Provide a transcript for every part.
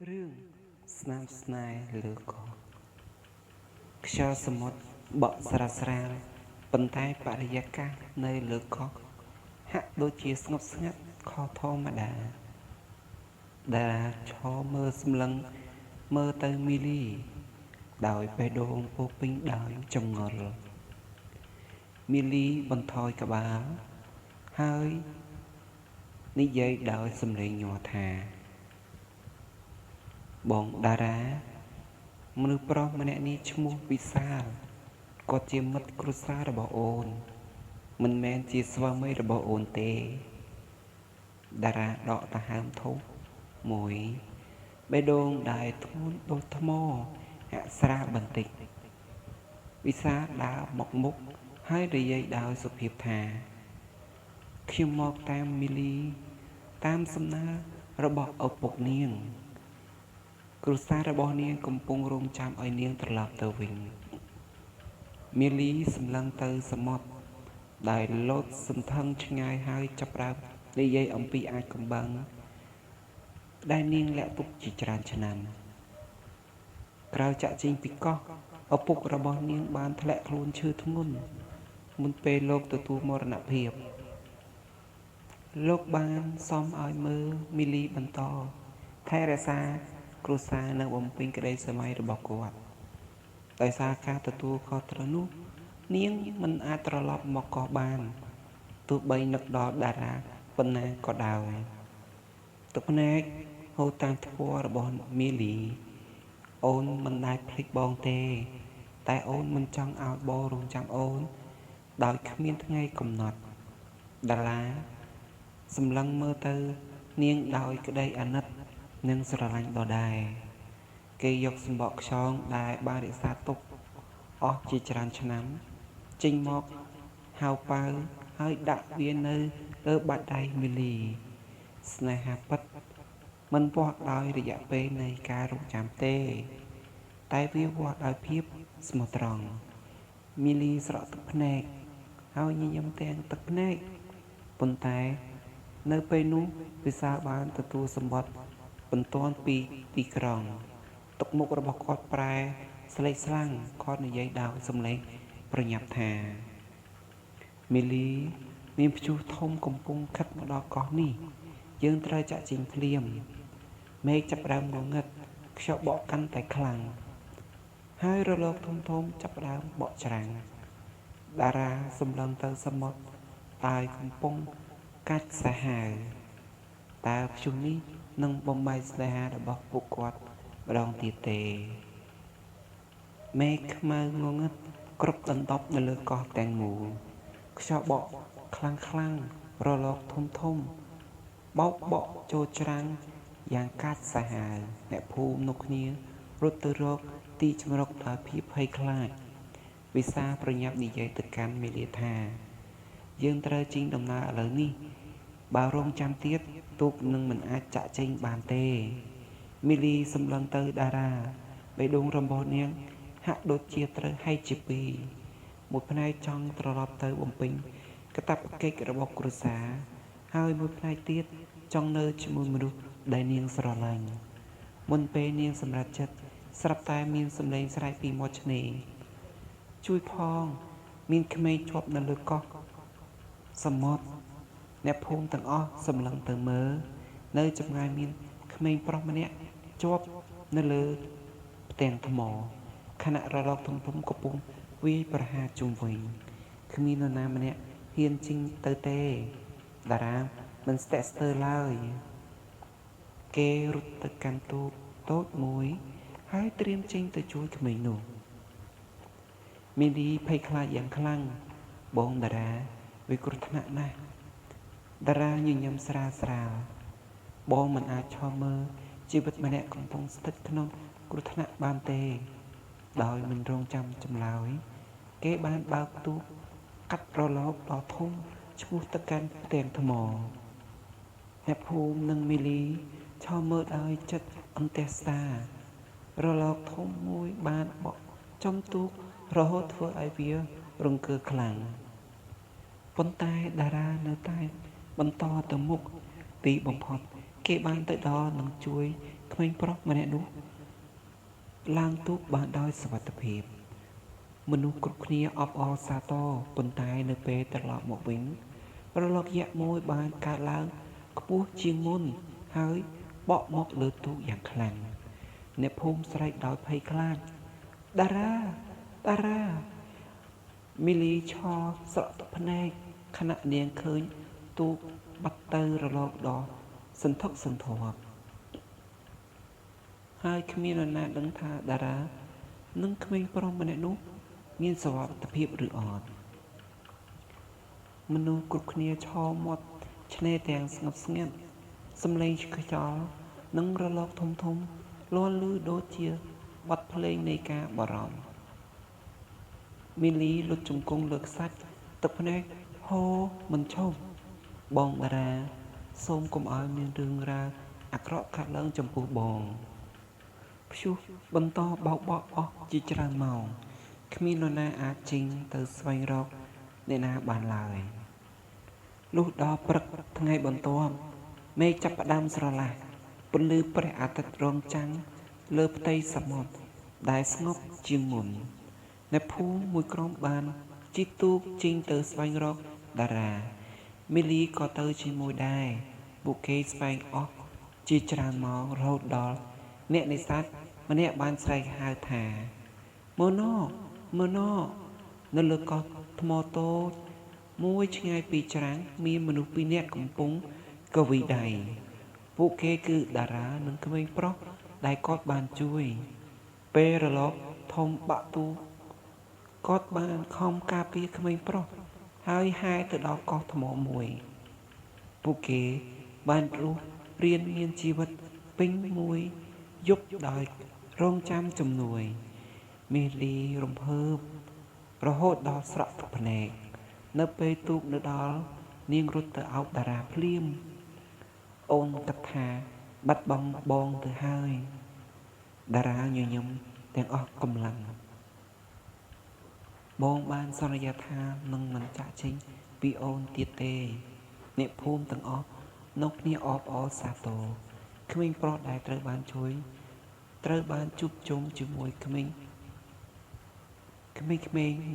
រឿងស្នាមស្នេហ៍លើកោះខ្យល់សមុទ្របក់ស្រាលស្រាលប៉ុន្តែបរិយាកាសនៅលើកោះហាក់ដូចជាស្ងប់ស្ងាត់ខុសធម្មតាតារាឈរមើលសម្លឹងមើលទៅមីលីដោយបេះដូងពោពេញដោយចម្ងល់មីលីបន្ថយក្បាលហើយនិយាយដោយសំឡេងញ័រថាបងតារាមនុស្សប្រុសម្នាក់នេះឈ្មោះវិសាលគាត់ជាមិត្តគ្រួសាររបស់អូនមិនមែនជាស្វាមីរបស់អូនទេតារាដកដង្ហើមធំមួយបេះដូងដែលធ្ងន់ដូចថ្មហាក់ស្រាលបន្តិចវិសាលដើរមកមុខហើយនិយាយដោយសុភាពថាខ្ញុំមកតាមមីលីតាមសំណើរបស់ឪពុកនាងគ្រួសាររបស់នាងកំពុងរង់ចាំឲ្យនាងត្រឡប់ទៅវិញមីលីសម្លឹងទៅសមុទ្រដែលលោតសន្ធឹងឆ្ងាយហើយចាប់ផ្ដើមនិយាយអំពីអាចកំបាំងដែលនាងលាក់ទុកជាច្រើនឆ្នាំក្រោយចាក់ចេញពីកោះឪពុករបស់នាងបានធ្លាក់ខ្លួនឈឺធ្ងន់មុនពេលលោកទទួលមរណភាពលោកបានសុំឲ្យមើលមីលីបន្តថែរក្សាគ្រួសារនិងបំពេញក្តីស្រមៃរបស់គាត់ដោយសារការទទួលខុសត្រូវនោះនាងមិនអាចត្រឡប់មកកោះបានទោះបីនឹកដល់តារាប៉ុណ្ណាក៏ដោយទឹកភ្នែកហូរតាមថ្ពាល់របស់មីលីអូនមិនដែលភ្លេចបងទេតែអូនមិនចង់ឲ្យបងរង់ចាំអូនដោយគ្មានថ្ងៃកំណត់តារាសម្លឹងមើលទៅនាងដោយក្តីអាណិតនិងស្រឡាញ់ដដែលគេយកសម្បកខ្យងដែលបានរក្សាទុកអស់ជាច្រើនឆ្នាំចេញមកហៅប៉ៅហើយដាក់វានៅលើបាតដៃមីលីស្នេហាពិតមិនវាស់ដោយរយៈពេលនៃការរង់ចាំទេតែវាវាស់ដោយភាពស្មោះត្រង់មីលីស្រក់ទឹកភ្នែកហើយញញឹមទាំងទឹកភ្នែកប៉ុន្តែនៅពេលនោះវិសាលបានទទួលសម្បត្តិបន្ទាន់ពីទីក្រុងទឹកមុខរបស់គាត់ប្រែស្លេកស្លាំងគាត់និយាយដោយសំឡេងប្រញាប់ថាមីលីមានព្យុះធំកំពុងខិតមកដល់កោះនេះយើងត្រូវចាក់ចេញភ្លាមមេឃចាប់ផ្ដើមងងឹតខ្យល់បក់កាន់តែខ្លាំងហើយរលកធំៗចាប់ផ្ដើមបក់ច្រាំងតារាសម្លឹងទៅសមុទ្រតែកំពុងកាច់សាហាវតើព្យុះនេះនឹងបំបែកស្នេហារបស់ពួកគាត់ម្ដងទៀតទេមេឃខ្មៅងងឹតគ្រប់ដណ្ដប់នៅលើកោះទាំងមូលខ្យល់បក់ខ្លាំងៗរលកធំៗបោកបក់ចូលច្រាំងយ៉ាងកាចសាហាវអ្នកភូមិនោះគ្នារត់ទៅរកទីជម្រកដោយភាពភ័យខ្លាចវិសាលប្រញាប់និយាយទៅកាន់មីលាថាយើងត្រូវចេញដំណើរឥឡូវនេះបើរងចាំទៀតទូកនឹងមិនអាចចាក់ចេញបានទេមីលីសម្លឹងទៅតារាបេះដូងរបស់នាងហាក់ដូចជាត្រូវហែកជាពីរមួយផ្នែកចង់ត្រឡប់ទៅបំពេញកាតព្វកិច្ចរបស់គ្រួសារហើយមួយផ្នែកទៀតចង់នៅជាមួយមនុស្សដែលនាងស្រឡាញ់មុនពេលនាងសម្រេចចិត្តស្រាប់តែមានសំឡេងស្រែកពីមាត់ឆ្នេរជួយផងមានក្មេងជាប់នៅលើកោះសមុទ្រអ្នកភូមិទាំងអស់សម្លឹងទៅមើលនៅចម្ងាយមានក្មេងប្រុសម្នាក់ជាប់នៅលើផ្ទាំងថ្មខណៈរលកធំៗកំពុងវាយប្រហារជុំវិញគ្មាននរណាម្នាក់ហ៊ានចេញទៅទេតារាមិនស្ទាក់ស្ទើរឡើយគេរត់ទៅកាន់ទូកតូចមួយហើយត្រៀមចេញទៅជួយក្មេងនោះមីលីភ័យខ្លាចយ៉ាងខ្លាំងបងតារាវាគ្រោះថ្នាក់ណាស់តារាញញឹមស្រាលស្រាលបងមិនអាចឈរមើលជីវិតម្នាក់កំពុងស្ថិតក្នុងគ្រោះថ្នាក់បានទេដោយមិនរងចាំចម្លើយគេបានបើកទូកកាត់រលកដ៏ធំឆ្ពោះទៅកាន់ផ្ទាំងថ្មអ្នកភូមិនិងមីលីឈរមើលដោយចិត្តអន្ទះសារលកធំមួយបានបក់ចំទូករហូតធ្វើឲ្យវារង្គើខ្លាំងប៉ុន្តែតារានៅតែបន្តទៅមុខទីបំផុតគេបានទៅដល់និងជួយ ក្មេងប្រុសម្នាក់នោះឡើងទូកបានដោយសុវត្ថិភាពមនុស្សគ្រប់គ្នាអបអរសាទរប៉ុន្តែនៅពេលត្រឡប់មកវិញរលកយក្សមួយបានកើតឡើងខ្ពស់ជាងមុនហើយបក់មកលើទូកយ៉ាងខ្លាំងអ្នកភូមិស្រែកដោយភ័យខ្លាចតារាតារាមីលីឆស្រក់ទឹកភ្នែកខណៈនាងឃើញទូកបាត់ទៅរលកដ៏សន្ធឹកសន្ធាប់ហើយគ្មាននរណាដឹងថាតារានិងក្មេងប្រុសម្នាក់នោះមានសុវត្ថិភាពឬអត់មនុស្សគ្រប់គ្នាឆមាត់ឆ្នេរទាំងស្ងប់ស្ងាត់សំឡេងខ្យល់និងរលកធំៗលាន់ឮដូចជាបទភ្លេងនៃការបារម្ភមីលីលុតជង្គង់លើខ្សាច់ទឹកភ្នែកហូរមិនឈប់បងតារាសូមកុំឲ្យមានរឿងរ៉ាវអាក្រក់កើតឡើងចំពោះបងព្យុះបន្តបោកបក់អស់ជាច្រើនម៉ោងគ្មាននរណាអាចចេញទៅស្វែងរកអ្នកណាបានឡើយលុះដល់ព្រឹកថ្ងៃបន្ទាប់មេឃចាប់ផ្ដើមស្រឡះពន្លឺព្រះអាទិត្យរងចាំងលើផ្ទៃសមុទ្រដែលស្ងប់ជាងមុនអ្នកភូមិមួយក្រុមបានជិះទូកចេញទៅស្វែងរកតារាមីលីក៏ទៅជាមួយដែរពួកគេស្វែងអស់ជាច្រើនម៉ោងរហូតដល់អ្នកនេសាទម្នាក់បានស្រែកហៅថាមើលណមើលណនៅលើកោះថ្មតូចមួយឆ្ងាយពីច្រាំងមានមនុស្សពីរនាក់កំពុងកវីដៃពួកគេគឺតារានិងក្មេងប្រុសដែលគាត់បានជួយពេលរលកធំបាក់ទូកគាត់បានខំការពារក្មេងប្រុសហើយហែទៅដល់កោះថ្មមួយពួកគេបានរស់រានមានជីវិតពេញមួយយប់ដោយរងចាំជំនួយមីលីរំភើបរហូតដល់ស្រក់ទឹកភ្នែកនៅពេលទូកនៅដល់នាងរត់ទៅអោបតារាភ្លាមអូនគិតថាបាត់បង់បងទៅហើយតារាញញឹមទាំងអស់កម្លាំងបងបានសន្យាថានឹងមិនចាក់ចេញពីអូនទៀតទេអ្នកភូមិទាំងអស់នាំគ្នាអបអរសាទរក្មេងប្រុសដែលត្រូវបានជួយត្រូវបានជួបជុំជាមួយក្មេងៗ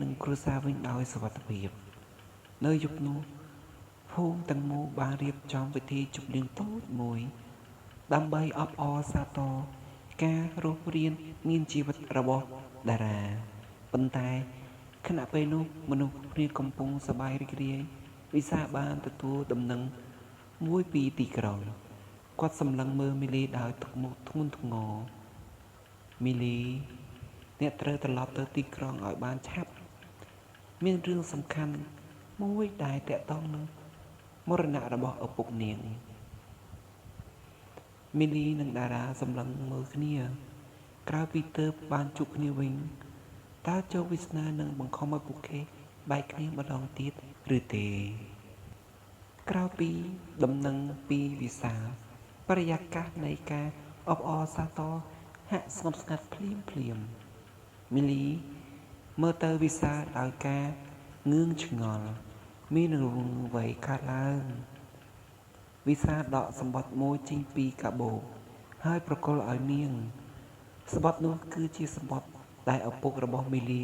និងគ្រួសារវិញដោយសុវត្ថិភាពនៅយប់នោះភូមិទាំងមូលបានរៀបចំពិធីជប់លៀងតូចមួយដើម្បីអបអរសាទរការរស់រានមានជីវិតរបស់តារាប៉ុន្តែខណៈពេលនោះមនុស្សគ្នាកំពុងសប្បាយរីករាយវិសាបានទទួលដំណឹងមួយពីទីក្រុងគាត់សម្លឹងមើលមីលីដោយទឹកមុខធ្ងន់ធ្ងរមីលីអ្នកត្រូវត្រឡប់ទៅទីក្រុងឲ្យបានឆាប់មានរឿងសំខាន់មួយដែលទាក់ទងនឹងមរណៈរបស់ឪពុកនាងមីលីនិងតារាសម្លឹងមើលគ្នាក្រោយពីទើបបានជួបគ្នាវិញតើជោគវាសនានឹងបង្ខំឲ្យពួកគេបែកគ្នាម្ដងទៀតឬទេក្រៅពីដំណឹងពីវិសាលបរិយាកាសនៃការអបអរសាទរហាក់ស្ងប់ស្ងាត់ភ្លាមភ្លាមមីលីមើលទៅវិសាលដោយការងឿងឆ្ងល់មានរឿងអ្វីកើតឡើងវិសាលដកសម្បត្តិមួយចេញពីកាបូបហើយប្រគល់ឲ្យនាងសម្បត្តិនោះគឺជាសម្បត្តិដែលឪពុករបស់មីលី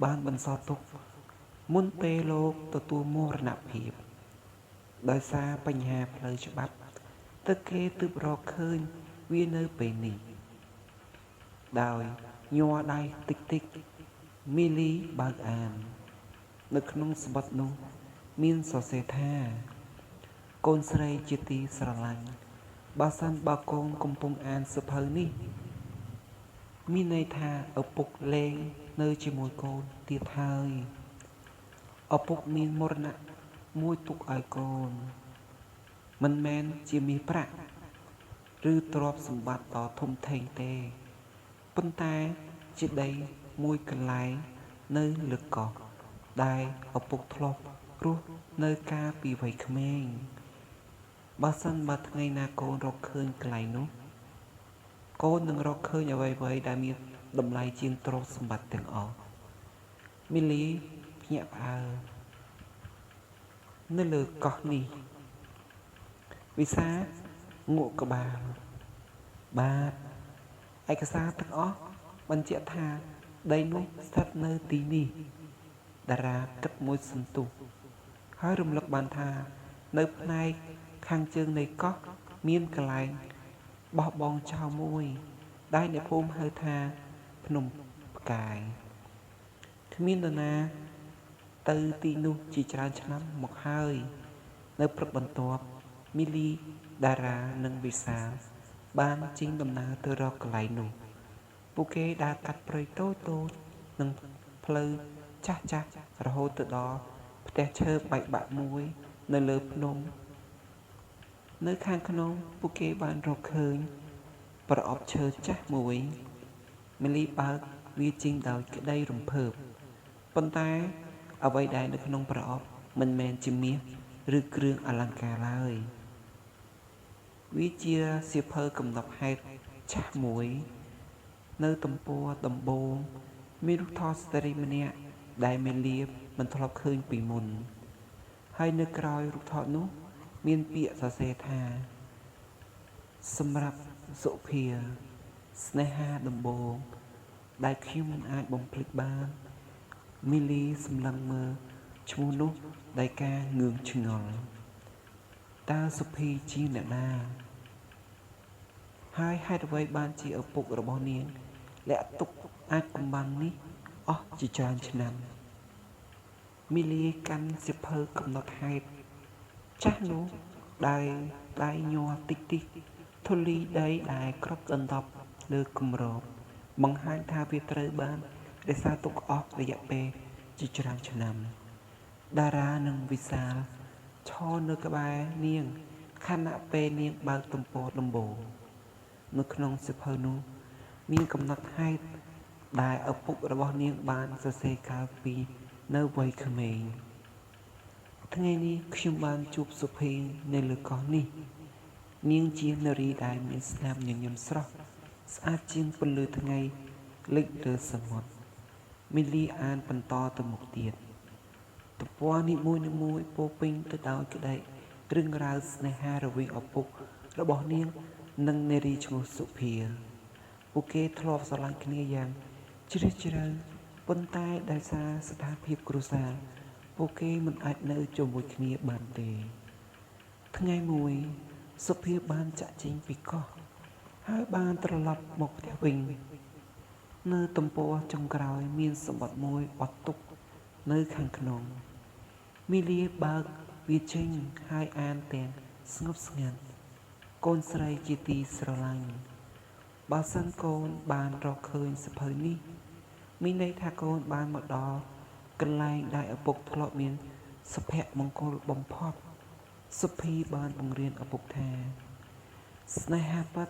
បានបន្សល់ទុកមុនពេលលោកទទួលមរណភាពដោយសារបញ្ហាផ្លូវច្បាប់ទើបគេទើបរកឃើញវានៅពេលនេះដោយញ័រដៃតិចតិចមីលីបើកអាននៅក្នុងសម្បត្តិនោះមានសរសេរថាកូនស្រីជាទីស្រឡាញ់បើសិនបើកូនកំពុងអានសៀវភៅនេះមានន័យថាឪពុកលែងនៅជាមួយកូនទៀតហើយឪពុកមានមរណៈមួយទុកឲ្យកូនមិនមែនជាមាសប្រាក់ឬទ្រព្យសម្បត្តិដ៏ធំធេងទេប៉ុន្តែជាដីមួយកន្លែងនៅលើកោះដែលឪពុកធ្លាប់រស់នៅកាលពីវ័យក្មេងបើសិនបើថ្ងៃណាកូនរកឃើញកន្លែងនោះកូននឹងរកឃើញអ្វីៗដែលមានតម្លៃជាងទ្រព្យសម្បត្តិទាំងអស់មីលីភ្ញាក់ផ្អើលនៅលើកោះនេះវិសាងក់ក្បាល បាទឯកសារទាំងអស់បញ្ជាក់ថាដីនោះស្ថិតនៅទីនេះតារាគិតមួយសន្ទុះហើយរំលឹកបានថានៅផ្នែកខាងជើងនៃកោះមានកន្លែងបោះបង់ចោលមួយដែលអ្នកភូមិហៅថាភ្នំផ្កាយគ្មាននរណាទៅទីនោះជាច្រើនឆ្នាំមកហើយនៅព្រឹកបន្ទាប់មីលីតារានិងវិសាលបានចេញដំណើរទៅរកកន្លែងនោះពួកគេដើរកាត់ព្រៃតូចៗនិងផ្លូវចាស់ៗរហូតទៅដល់ផ្ទះឈើបែកបាក់មួយនៅលើភ្នំនៅខាងក្នុងពួកគេបានរកឃើញប្រអប់ឈើចាស់មួយមីលីបើកវាចេញដោយក្តីរំភើបប៉ុន្តែអ្វីដែលនៅក្នុងប្រអប់មិនមែនជាមាសឬគ្រឿងអលង្ការឡើយវាជាសៀវភៅកំណត់ហេតុចាស់មួយនៅទំព័រដំបូងមានរូបថតស្ត្រីម្នាក់ដែលមីលីមិនធ្លាប់ឃើញពីមុនហើយនៅក្រោយរូបថតនោះមានពាក្យសរសេរថាសម្រាប់សុភាស្នេហាដំបូងដែលខ្ញុំមិនអាចបំភ្លេចបានមីលីសម្លឹងមើលឈ្មោះនោះដោយការងឿងឆ្ងល់តើសុភីជាអ្នកណាហើយហេតុអ្វីបានជាឪពុករបស់នាងលាក់ទុកអាចកំបាំងនេះអស់ជាច្រើនឆ្នាំមីលីកាន់សៀវភៅកំណត់ហេតុចាស់នោះដែលដៃញ័រតិចតិចធូលីដីដែលគ្របដណ្ដប់លើគម្របបង្ហាញថាវាត្រូវបានរក្សាទុកអស់រយៈពេលជាច្រើនឆ្នាំតារានិងវិសាលឈរនៅក្បែរនាងខណៈពេលនាងបើកទំព័រដំបូងនៅក្នុងសៀវភៅនោះមានកំណត់ហេតុដែលឪពុករបស់នាងបានសរសេរកាលពីនៅវ័យក្មេងថ្ងៃនេះខ្ញុំបានជួបសុភីនៅលើកោះនេះនាងជានារីដែលមានស្នាមញញឹមស្រស់ស្អាតជាងពន្លឺថ្ងៃលិចលើសមុទ្រមីលីអានបន្តទៅមុខទៀតទំព័រនីមួយៗពោពេញទៅដោយក្តីរឿងរ៉ាវស្នេហារវាងឪពុករបស់នាងនិងនារីឈ្មោះសុភាពួកគេធ្លាប់ស្រឡាញ់គ្នាយ៉ាងជ្រាលជ្រៅប៉ុន្តែដោយសារស្ថានភាពគ្រួសារពួកគេមិនអាចនៅជាមួយគ្នាបានទេថ្ងៃមួយសុភាបានចាក់ចេញពីកោះហើយបានត្រឡប់មកផ្ទះវិញនៅទំព័រចុងក្រោយមានសម្បត្តិមួយបត់ទុកនៅខាងក្នុងមីលីបើកវាចេញហើយអានទាំងស្ងប់ស្ងាត់កូនស្រីជាទីស្រឡាញ់បើសិនកូនបានរកឃើញសៀវភៅនេះមានន័យថាកូនបានមកដល់កន្លែងដែលឪពុកធ្លាប់មានសុភមង្គលបំផុតសុភីបានបង្រៀនឪពុកថាស្នេហាពិត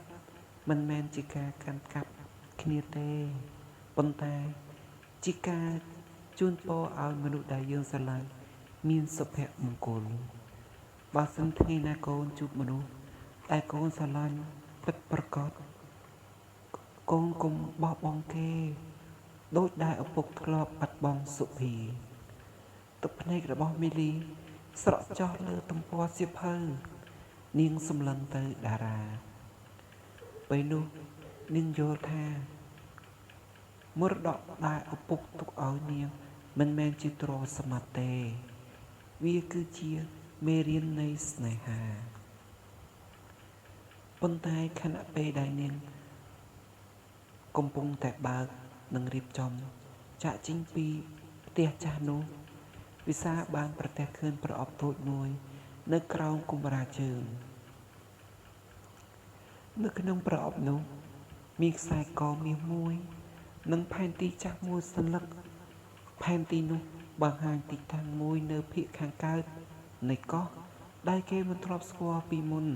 មិនមែនជាការកាន់កាប់គ្នាទេប៉ុន្តែជាការជូនពរឲ្យមនុស្សដែលយើងស្រឡាញ់មានសុភមង្គលបើសិនថ្ងៃណាកូនជួបមនុស្សដែលកូនស្រឡាញ់ពិតប្រាកដកូនកុំបោះបង់គេដូចដែលឪពុកធ្លាប់បាត់បង់សុភីទឹកភ្នែករបស់មីលីស្រក់ចុះលើទំព័រសៀវភៅនាងសម្លឹងទៅតារាពេលនោះនាងយល់ថាមរតកដែលឪពុកទុកឲ្យនាងមិនមែនជាទ្រព្យសម្បត្តិទេវាគឺជាមេរៀននៃស្នេហាប៉ុន្តែខណៈពេលដែលនាងកំពុងតែបើកនិងរៀបចំចាក់ចេញពីផ្ទះចាស់នោះវិសាលបានប្រទះឃើញប្រអប់តូចមួយនៅក្រោមគម្រាជើងនៅក្នុងប្រអប់នោះមានខ្សែកមាសមួយនិងផែនទីចាស់មួយសន្លឹកផែនទីនោះបង្ហាញទីតាំងមួយនៅភាគខាងកើតនៃកោះដែលគេមិនធ្លាប់ស្គាល់ពីមុន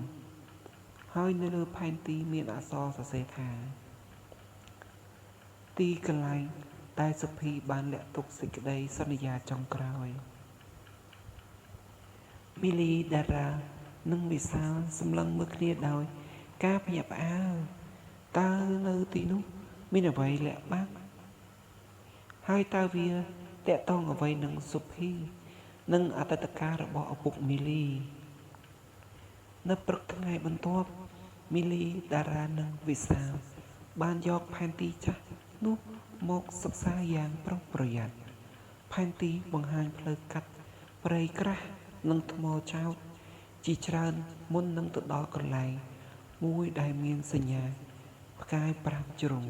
ហើយនៅលើផែនទីមានអក្សរសរសេរថាទីកន្លែងដែលសុភីបានលាក់ទុកសេចក្តីសន្យាចុងក្រោយមីលីតារានិងវិសាលសម្លឹងមើលគ្នាដោយការភ្ញាក់ផ្អើលតើនៅទីនោះមានអ្វីលាក់បាំងហើយតើវាទាក់ទងអ្វីនឹងសុភីនិងអតីតកាលរបស់ឪពុកមីលីនៅព្រឹកថ្ងៃបន្ទាប់ មីលីតារានិងវិសាលបានយកផែនទីចាស់នោះមកសិក្សាយ៉ាងប្រុងប្រយ័ត្នផែនទីបង្ហាញផ្លូវកាត់ព្រៃក្រាស់និងថ្មចោតជាច្រើនមុននឹងទៅដល់កន្លែងមួយដែលមានសញ្ញាផ្កាយ5ជ្រុង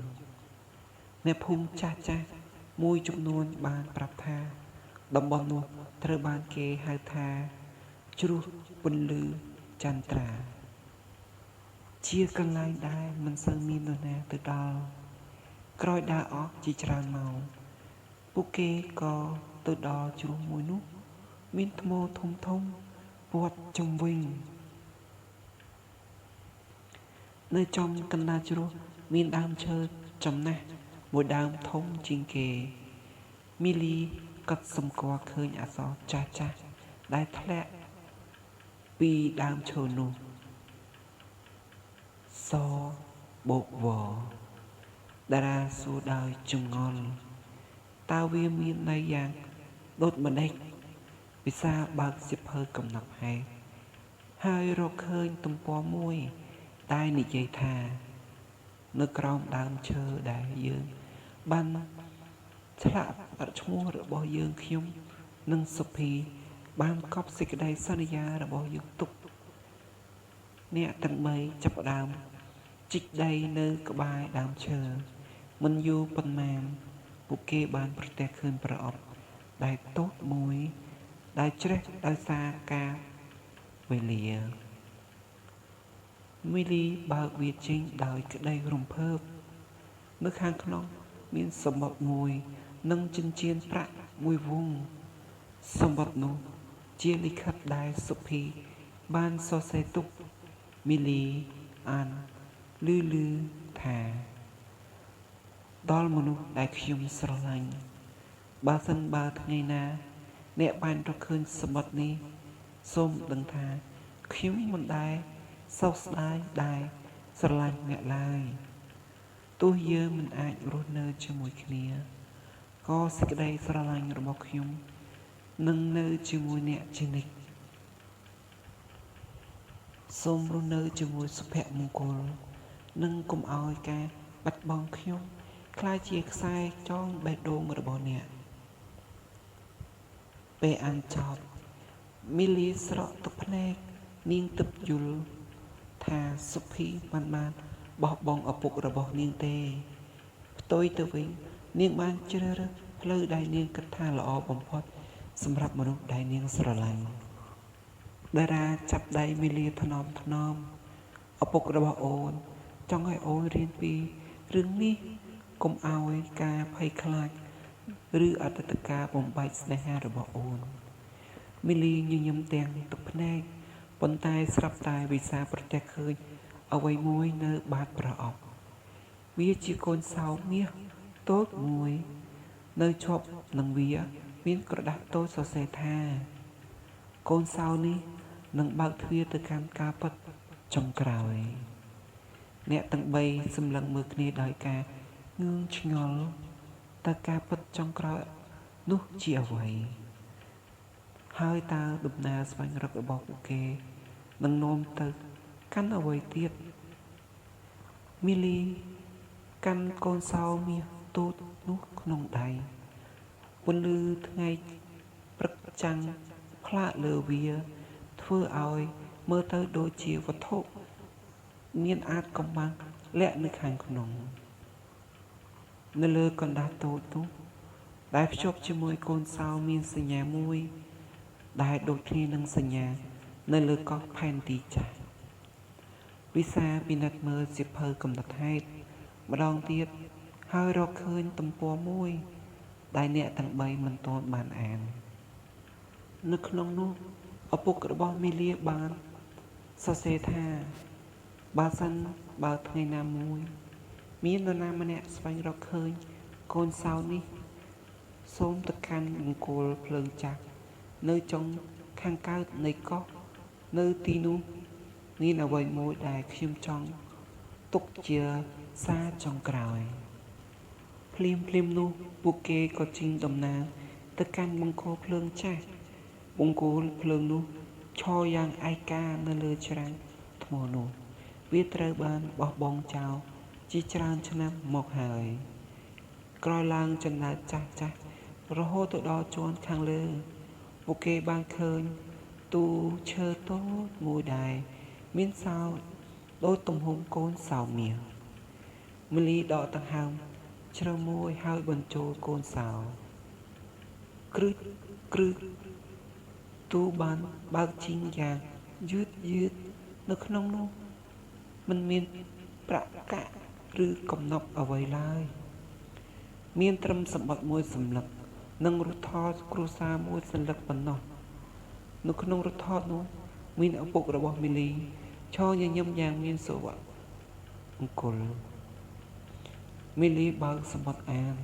អ្នកភូមិចាស់ៗមួយចំនួនបានប្រាប់ថាតំបន់នោះត្រូវបានគេហៅថាជ្រោះពន្លឺចន្ទ្រាជាកន្លែងដែលមិនសូវមាននរណាទៅដល់ក្រោយដើរអស់ជាច្រើនម៉ោងពួកគេក៏ទៅដល់ជ្រោះមួយនោះមានថ្មធំធំព័ទ្ធជុំវិញនៅចំកណ្ដាលជ្រោះមានដើមឈើចំណាស់មួយដើមធំជាងគេមីលីកត់សម្គាល់ឃើញអក្សរចាស់ៗដែលធ្លាក់ពីដើមឈើនោះសបូកវតារាសួរដោយចម្ងល់តើវាមានន័យយ៉ាងដូចម្ដេចវិសាលបើកសៀវភៅកំណត់ហេតុហើយរកឃើញទំព័រមួយដែលនិយាយថានៅក្រោមដើមឈើដែលយើងបានឆ្លាក់ឈ្មោះរបស់យើងខ្ញុំនិងសុភីបានកប់សេចក្តីសន្យារបស់យើងទុកអ្នកទាំងបីចាប់ផ្ដើមជីកដីនៅក្បែរដើមឈើមិនយូរប៉ុន្មានពួកគេបានប្រទះឃើញប្រអប់ដែលតូចមួយដែលច្រេះដោយសារការវេលាមីលីបើកវាចេញដោយក្តីរំភើបនៅខាងក្នុងមានសំបុត្រមួយនិងចិញ្ចៀនប្រាក់មួយវង់សំបុត្រនោះជាលិខិតដែលសុភីបានសរសេរទុកមីលីអានលឺលឺថាដល់មនុស្សដែលខ្ញុំស្រឡាញ់បើសិនបើថ្ងៃណាអ្នកបានរកឃើញសំបុត្រនេះសូមដឹងថាខ្ញុំមិនដែលសោកស្ដាយដែលស្រឡាញ់អ្នកឡើយទោះយើងមិនអាចរស់នៅជាមួយគ្នាក៏សេចក្តីស្រឡាញ់របស់ខ្ញុំនឹងនៅជាមួយអ្នកជានិច្ចសូមរស់នៅជាមួយសុភមង្គលនិងកុំឲ្យការបាត់បង់ខ្ញុំក្លាយជាខ្សែចងបេះដូងរបស់អ្នកពេលអានចប់មីលីស្រក់ទឹកភ្នែកនាងទើបយល់ថាសុភីមិនបានបោះបង់ឪពុករបស់នាងទេផ្ទុយទៅវិញនាងបានជ្រើសរើសផ្លូវដែលនាងគិតថាល្អបំផុតសម្រាប់មនុស្សដែលនាងស្រឡាញ់តារាចាប់ដៃមីលីថ្នមថ្នមឪពុករបស់អូនចង់ឲ្យអូនរៀនពីរឿងនេះកុំឲ្យការភ័យខ្លាចឬអតីតកាលបំបែកស្នេហារបស់អូនមីលីញញឹមទាំងទឹកភ្នែកប៉ុន្តែស្រាប់តែវិសាលប្រទះឃើញអ្វីមួយនៅបាតប្រអប់វាជាកូនសោមាសតូចមួយនៅជាប់នឹងវាមានក្រដាសតូចសរសេរថាកូនសោនេះនឹងបើកទ្វារទៅកាន់ការពិតចុងក្រោយអ្នកទាំងបីសម្លឹងមើលគ្នាដោយការងឿងឆ្ងល់តើការពិតចុងក្រោយនោះជាអ្វីហើយតើដំណើរស្វែងរករបស់ពួកគេនឹងនាំទៅកាន់អ្វីទៀតមីលីកាន់កូនសោមាសតូចនោះក្នុងដៃពន្លឺថ្ងៃព្រឹកចាំងផ្លាកលើវាធ្វើឲ្យមើលទៅដូចជាវត្ថុមានអាចកំបាំងលាក់នៅខាងក្នុងនៅលើកណ្ដាស់តូចនោះដែលភ្ជាប់ជាមួយកូនសោមានសញ្ញាមួយដែលដូចគ្នានឹងសញ្ញានៅលើកោះផែនទីចាស់វិសាលពិនិត្យមើលសៀវភៅកំណត់ហេតុម្ដងទៀតហើយរកឃើញទំព័រមួយដែលអ្នកទាំងបីមិនទាន់បានអាននៅក្នុងនោះឪពុករបស់មីលាបានសរសេរថាបើសិនបើថ្ងៃណាមួយមាននរណាម្នាក់ស្វែងរកឃើញកូនសោនេះសូមទៅកាន់បង្គោលភ្លើងចាស់នៅចុងខាងកើតនៃកោះនៅទីនោះមានអ្វីមួយដែលខ្ញុំចង់ទុកជាសារចុងក្រោយភ្លាមភ្លាមនោះពួកគេក៏ចេញដំណើរទៅកាន់បង្គោលភ្លើងចាស់បង្គោលភ្លើងនោះឈរយ៉ាងឯកានៅលើច្រាំងថ្មនោះ វាត្រូវបានបោះបង់ចោលជាច្រើនឆ្នាំមកហើយក្រោយឡើងជណ្ដើរចាស់ៗរហូតទៅដល់ជាន់ខាងលើពួកគេបានឃើញទូឈើតូចមួយដែលមានសោដូចទំហំកូនសោមាសមីលីដកដង្ហើមជ្រៅមួយហើយបញ្ចូលកូនសោគ្រឹះគ្រឹះទូបានបើកជីងយ៉ាងយឺតយឺតនៅក្នុងនោះមិនមានប្រាក់កាក់ឬកំណប់អ្វីឡើយមានត្រឹមសម្បត្តិមួយសន្លឹកនិងរូបថតគ្រួសារមួយសន្លឹកប៉ុណ្ណោះនៅក្នុងរូបថតនោះមានឪពុករបស់មីលីឈរញញឹមយ៉ាងមានសុវអង្គលមីលីបើកសម្បត្តិអាន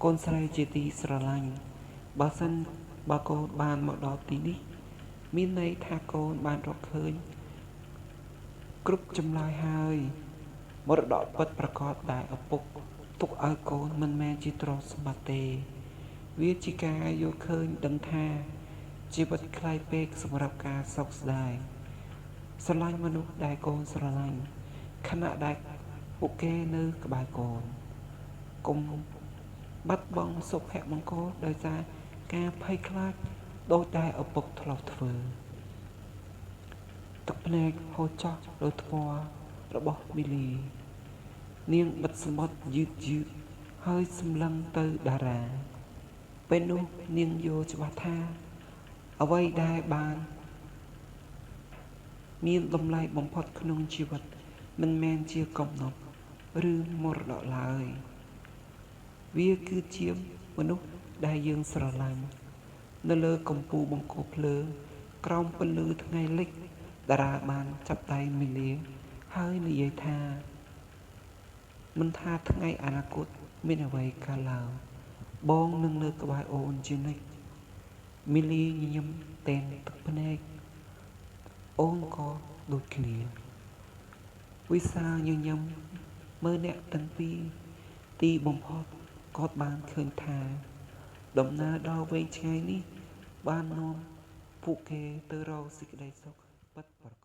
កូនស្រីជាទីស្រឡាញ់បើសិនបើកូនបានមកដល់ទីនេះមានន័យថាកូនបានរកឃើញគ្រប់ចម្លើយហើយមរតកពិតប្រាកដដែលឪពុកទុកឲ្យកូនមិនមែនជាទ្រព្យសម្បត្តិទេវាជាការយល់ឃើញដឹងថាជីវិតខ្លីពេកសម្រាប់ការសោកស្ដាយស្រឡាញ់មនុស្សដែលកូនស្រឡាញ់ខណៈដែលពួកគេនៅក្បែរកូនកុំបាត់បង់សុភមង្គលដោយសារការភ័យខ្លាចដូចដែលឪពុកធ្លាប់ធ្វើទឹកភ្នែកហូរចោះលើថ្មរបស់មីលីនាងបិទសម្បត្តិយឺតយឺតហើយសម្លឹងទៅតារាពេលនោះនាងយល់ច្បាស់ថាអ្វីដែលបានមានតម្លៃបំផុតក្នុងជីវិតមិនមែនជាកំណប់ឬមរតកឡើយវាគឺជាមនុស្សដែលយើងស្រឡាញ់នៅលើកំពូលបង្គោលភ្លើងក្រោមពន្លឺថ្ងៃលិចតារាបានចាប់ដៃមីលីហើយនិយាយថាមិនថាថ្ងៃអនាគតមានអ្វីកើតឡើងបងនឹងនៅក្បែរអូនជានិច្ចមីលីញញឹមទាំងទឹកភ្នែកអូនក៏ដូចគ្នាវិសាលញញឹមមើលអ្នកទាំងពីរទីបំផុតគាត់បានឃើញថាដំណើរដ៏វែងឆ្ងាយនេះបាននាំពួកគេទៅរកសេចក្តីសុខពិតប្រាកដ។